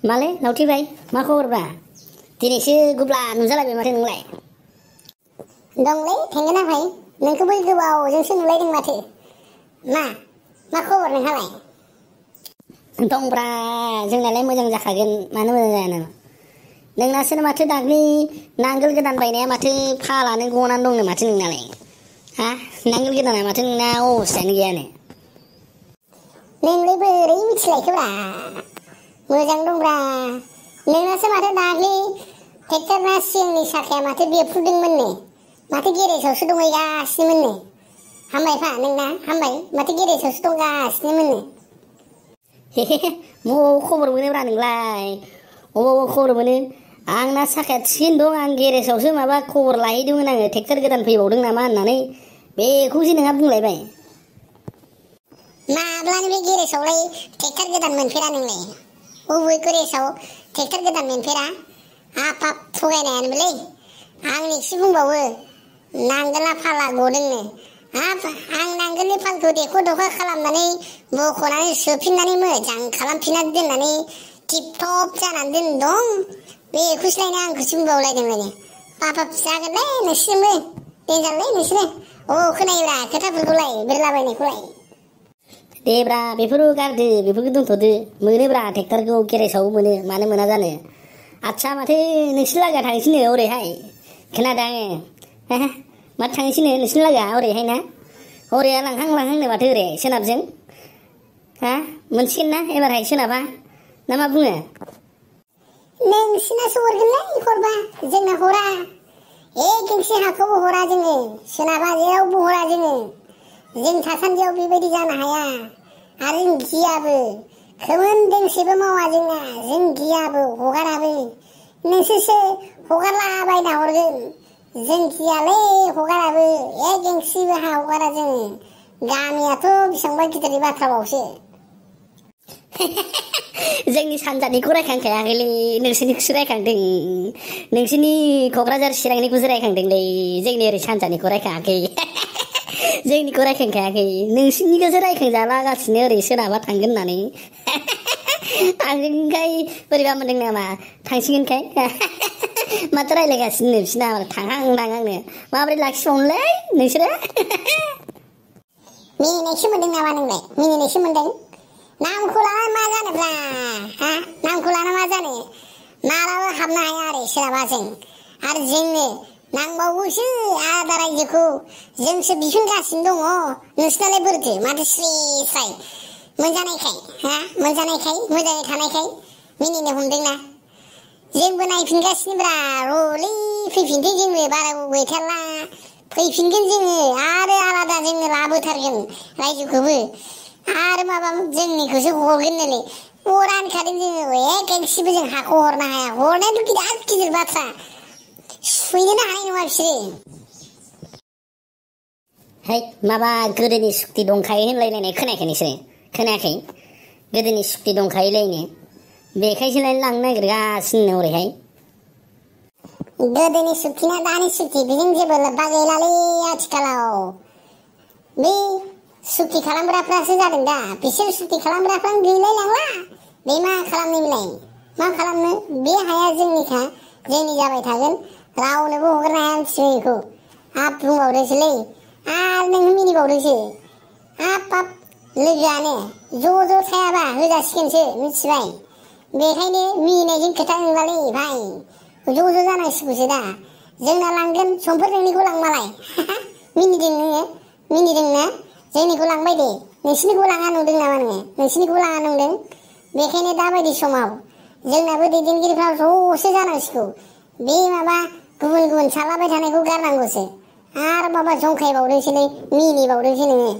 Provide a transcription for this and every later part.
माले लावथिबाय मा खबरब्रा दिनैसो गुब्ला नुजालायबाय माथो नोंलाय दंलै थेंगोना भाई नोंखौबो गोबावजोंसो नुलायदों माथो मा खबर नोंहालाय दंब्रा जोंनालाय मोजां जाखागोन मानो मोजां जाया नोंनासो माथो दाख्लै नांगोल गोदान बायनाया माथो फालानो गनानै दंनो माथो नोंनालाय हा नांगोल गोदाना माथो नोंना अबस्थायानो गैयानो नोंलाय बोरै मिथिलायखोब्रा मोजां दंब्रा नोंनासो माथो दाख्लै ट्रेक्टरना सिगांनि साखाया माथो बेफ्रुदोंमोननो माथो गेरेजावसो दंहैगासिनोमोननो हामबायफा नोंना हामबाय माथो गेरेजावसो दंगासिनोमोननो मबाव खबर मोनोब्रा नोंलाय अबाव खबर मोनो आंना साखाया थिगैनो दं आं गेरेजावसो माबा खबर लाहैदोंमोन आङो ट्रेक्टर गोदान फैबावदों नामा होननानै बेखौसो नोंहा बुंलायबाय माब्लानि बे गेरेजावलाय ट्रेक्टर गोदान मोनफेरा नोंलाय बबे गेरेजाव ट्रेक्टर गोदान मोनफेरा हाब थगायनायानोलै आंनिखौसो बुंबावो नांगोला फाला गदोंनो हाब आं नांगोलनि फालखौ देख' दखा खालामनानै बख'नानै सोफिननानै मोजां खालामफिननानै दोननानै टिपटप जानानै दं बेखौसोलायनो आंखौसो बुंबावलायदोंलायनो पाप जागोनलै नोंसोरजोंबो देन्जारलै नोंसोरो खोनायोब्रा खोथाफोरखौलाय बिरलाबायनायखौलाय देब्रा बेफोरो गारदो बेफोरखौ दोनथ'दो मोनोब्रा ट्रेक्टरखौ गेरेजाव मोनो मानो मोना जानो आदसा माथो नोंसिनि लागोआ थांसैनो ओरैहाय खोनादों आङो माथो थांसैनो नोंसिनि लागोआ ओरैहाय ना हरैया लांहांनो माथो ओरै सोनाबजों हा मोनसिगोन ना एबारहाय सोनाबा ना मा बुङो नोंसिनासो हरगोनलै हरबा जोंना हरा गंसे हाखौबो हरा जोङो सोनाबा जेरावबो हरा जोङो जों थासान्दियाव बेबायदि जानो हाया आरो जों गियाबो खोमोन दोंसेबो मावा जोंना जों गियाबो हगाराबो नोंसोरसो हगारलाबायना हरगोन जों गियालै हगाराबो गंसेबो हा हगारा जोङो गामियाथ' बेसेबांबा गिदिरनि बाथ्राबावसो जोंनि सानजानिखौ रायखांखायाखैलै नोंसोरनिखौसो रायखांदों नोंसोरनि क'क्राझार चिरांनिखौसो रायखांदोंलै जोंनि ओरै सानजानिखौ रायखाङाखै जोंनिखौ रायखांखायाखै नोंसोरनिखौसो रायखांजालागासिनो ओरै सोनाबा थांगोन होननानै थांगोनखाय बोरैबा मोनदों नामा थांसिगोनखाय माथो रायलायगासिनो बिसोरना थांहांनो माबोरै लाखिबावनोलै नोंसोरो मिनिनायसो मोनदों नामा नोंलाय मिनिनायसो मोनदों नामखौ लाना मा जानोब्रा नामखौ लाना मा जानो मालाबा हाबनो हाया आरो सोनाबाजों आरो जोंनो नांबावगौसो आदा रायजोखौ जोंसो बिफिनगासिनो दङ नोंसिनालाय बोरैथो माथो स्रि स्राय मोनजानायखाय मोजाङै थानायखाय मिनिनो हमदोंना जोंबो नायफिनगासिनोब्रा रलै फैफिनदो जोंबो बारा गैथारला फैफिनगोन जोङो आरो आलादा जोंनो लाबोथारगोन रायजोखौबो आरो माबा जोंनिखौसो हरगोननोलै हरा होनखादों जोङो गंसेबो जों हाखौ हरनो हाया हरनायाथ' बिराद गिदिर बाथ्रा सुफैनोनो हानाय नङा बिसोरो है माबा गोदोनि सुक्ति दंखायो होनलायलायनाय खोनायाखै नोंसोरो खोनायाखै गोदोनि सुक्ति दंखायोलायनो बेखायसोलाय लांनो नागिरगासिनो ओरैहाय गोदोनि सुक्तिना दानि सुक्ति बेजों जेबो लोब्बा गैलालै आथिखालाव बे सुक्ति खालामग्राफ्रासो जादों दा बिसोर सुक्ति खालामग्राफ्रानो गैलाय लांला बे मा खालामनो बिलाय मा खालामनो बे हाया जोंनिखा जोंनि जाबाय थागोन रावनोबो हगारनो हाया मिथिबाय बेखौ हाब बुंबावदोंसोलै आरो नों मिनिबावदोंसो हाब लोगोआनो ज' थायाबा होजासिगोनसो मिथिबाय बेखायनो मिनिनायजों खोथा नंलालै भाइ ज' जानांसिगौसो दा जोंना लांगोन समफोर नोंनिखौ लांमालाय मिनिदोंना जोंनिखौ लांबाय दे नोंसिनिखौ लाङा नुदों नामा नोङो नोंसिनिखौ लाङा नुदों बेखायनो दाबायदि समाव जोंनाबो दैदेनगिरिफ्रा ज'सो जानांसिगौ बे माबा गुबुन सालाबाय थानायखौ गारनांगौसो आरो माबा जंखायबावदोंसोलै मिनिबावदोंसो नोङो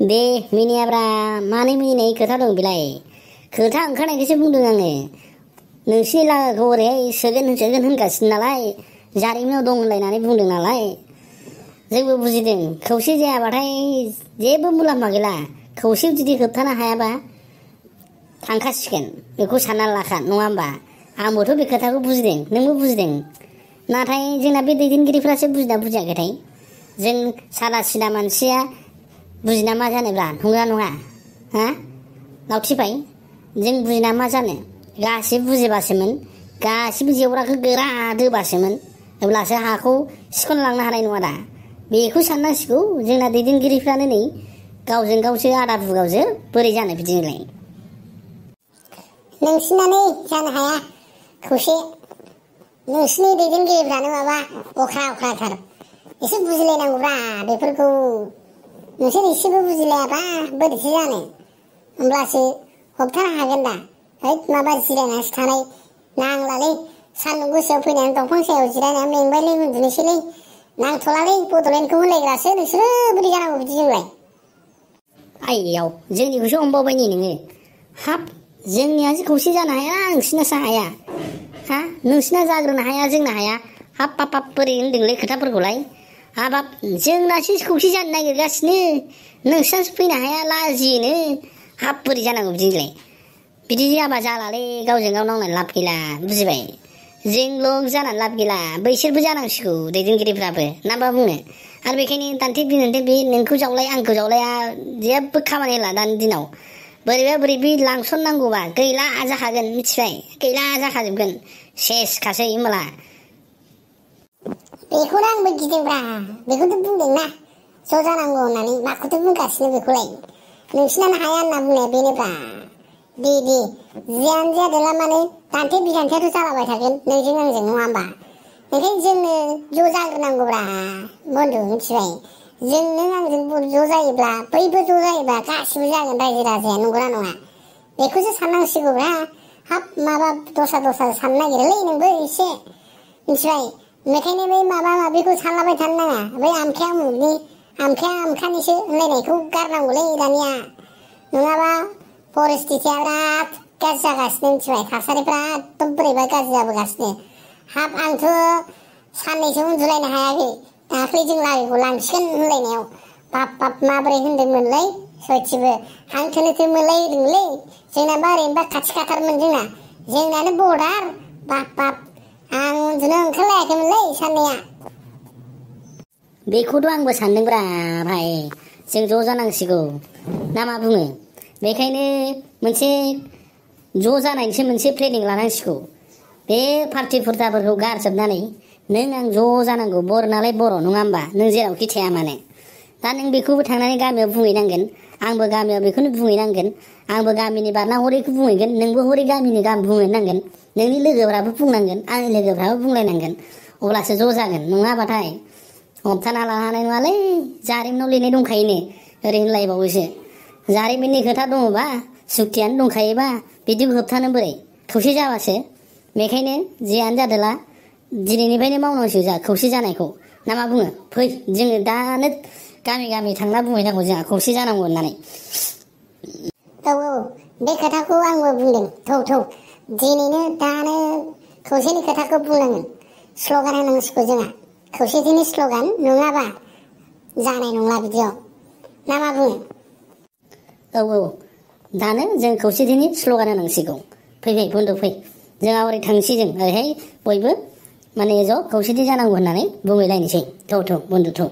दे मिनियाब्रा मानो मिनिनाय खोथा दं बेलाय खोथा ओंखारनायखौसो बुंदों आङो नोंसिनि लागाखौ ओरैहाय सोगोन होनगासिनो नालाय जारिमिनाव दं होनलायनानै बुंदों नालाय जोंबो बुजिदों खौसे जायाबाथाय जेबो मुलाम्फा गैला खौसे जुदि होबथानो हायाबा थांखासिगोन बेखौ सानना लाखा नङा होमबा आंबोथ' बे खोथाखौ बुजिदों नोंबो बुजिदों नाथाय जोंना बे दैदेनगिरिफ्रासो बुजिना बुजियाखैथाय जों सादा सिदा मानसिया बुजिना मा जानोब्रा नंगौना नङा हा लावथिबाय जों बुजिना मा जानो गासिबो बुजिबासोमोन, गासिबो जेवराखौ गोरा दोबासोमोन, अब्लासो हाखौ सिख'नलांनो हानाय नङा दा। बेखौ साननांसिगौ जोंना दैदेनगिरिफ्रानो नै गावजों गावसो आदा बुगावसो बोरै जानो बिदिनोलाय। नोंसिनानै जानो हाया खौसे। नोंसिनि दैदेनगिरिफ्रानो माबा अख्राथार। एसे बुजिलायनांगौब्रा बेफोरखौ। नोंसोर एसेबो बुजिलायाबा बोरैथो जानो। होमब्लासो होबथानो हागोन दा। माबा जिरायनासो थानाय नांलालै। सान्दुं गोसायाव फैनानै दंफां सायाव जिरायनानै मेंबायलै उन्दुनोसैलै। नांथ'लालै बड'लेण्डखौ होनलायग्रासो नोंसोरो बोरै जानांगौ बिदिजोंलाय। आइयाव जोंनिखौसो हमबावबाय नै नोङो। हाब जोंनियासो खौसे जानो हाया, नोंसिनासो हाया। हा नोंसिना जाग्रोनो हाया, जोंना हाया। हाब बोरै होनदोंलै खोथाफोरखौलाय। हाबाब जोंनासो खौसे जानो नागिरगासिनो, नोंसिनासो फैनो हाया लाजियोनो। हाब बोरै जानांगौ बिदिलाय। बिदि जाबा जालालै, गावजों गाव नांनानै लाब गैला बुजिबाय। जोंल' जानानै लाब गैला, बैसोरबो जानांसिगौ दैदेनगिरिफ्राबो ना मा बुङो। आरो बेखायनो दान्थे बिदान्थे बे नोंखौ जावलाय आंखौ जावलाया जेबो खामानि होला दानि दिनाव। बोरैबा लांसननांगौबा गैला जाखागोन मिथिबाय, गैला जाखाजोबगोन। सेसखासै होमबाला। बेखौनो आंबो गिदोंब्रा, बेखौथ' बुंदोंना ज' जानांगौ होननानै। माखौथो बुंगासिनो बेखौलाय। नोंसिनानो हाया होनना बुंनाया बेनोब्रा। दे जियानो जादोंला माने दान्थे बिदान्थेयाथ' जालाबाय थागोन नोंजों आंजों, नङा होमबा। ओंखायनो जोंनो ज' जाग्रोनांगौब्रा बन्दु मिथिबाय। जों नों आंजों ज' जायोब्ला बैबो ज' जायोब्ला गासिबो जागोन रायजो राजाया, नंगौना नङा। बेखौसो साननांसिगौब्रा। हाब माबा दस्रा साननो नागिरोलै नोंबो एसे मिथिबाय। बेखायनो बै माबा माबिखौ सानलाबाय थानो नाङा। बै आमखाया उमुगनि आमखाया आमखानिसो होनलायनायखौ गारनांगौलै दानिया। नङाबा परिस्थितिया बिराद गाज्रि जागासिनो मिथिबाय। थासारिफ्रा एकदम बोरैबा गाज्रि जाबोगासिनो। हाब आंथ' साननैसो उन्दुलायनो हायाखै दाख्लै जों लागोखौ लांसिगोन होनलायनायाव। बाब माबोरै होनदोंमोनलै सयथिबो हां थोनो मोनलायदोंलै। जोंनाबा ओरैनोबा खाथि खाथारमोन जोंनानो बर्डार। बाब आं उन्दुनो ओंखारलायाखैमोनलै साननैया। बेखौथ' आंबो सानदोंब्रा भाइ, जों ज' जानांसिगौ ना मा बुङो। बेखायनो मोनसे ज' जानायनिसो मोनसे प्लेनिं लानांसिगौ। बे पार्टि फुरथाफोरखौ गारजोबनानै नों आं ज' जानांगौ। बर नालाय बर, नङा होमबा। नों जेरावखि थाया मानो दा नों बेखौबो थांनानै गामियाव बुंहैनांगोन, आंबो गामियाव बेखौनो बुंहैनांगोन। आंबो गामिनि बारना हरैखौ बुंहैगोन, नोंबो हरै गामिनि बुंहैनांगोन। नोंनि लोगोफ्राबो बुंनांगोन, आंनि लोगोफ्राबो बुंलायनांगोन। अब्लासो ज' जागोन, नङाबाथाय हमथाना लानो हानाय नङालै। जारिमिनाव लिरनाय दंखायोनो ओरै होनलायबावोसो। जारिमिननि खोथा दङबा, सुक्तियानो दंखायोबा बिदिखौ होबथानो बोरै। खौसे जाबासो। बेखायनो जियानो जादोला दिनैनिफ्रायनो मावनांसिगौ जोंहा खौसे जानायखौ, ना मा बुङो। फै जोङो दानो गामि थांना बुंहैनांगौ जोंहा खौसे जानांगौ होननानै। औ बे खोथाखौ आंबो बुंदों। थौ दिनैनो दानो खौसेनि खोथाखौ बुंनांगोन। स्ल'गान होनांसिगौ जोंहा, खौसेथिनि स्ल'गान नङाबा जानाय नंला बिदियाव, ना मा बुङो। औ दानो जों खौसेथिनि स्ल'गान होनांसिगौ। फै बन्दु फै, जोंहा ओरै थांसै, जों ओरैहाय बयबो माने ज' खौसेथि जानांगौ होननानै बुंहैलायनोसै। थौ बन्दु थौ।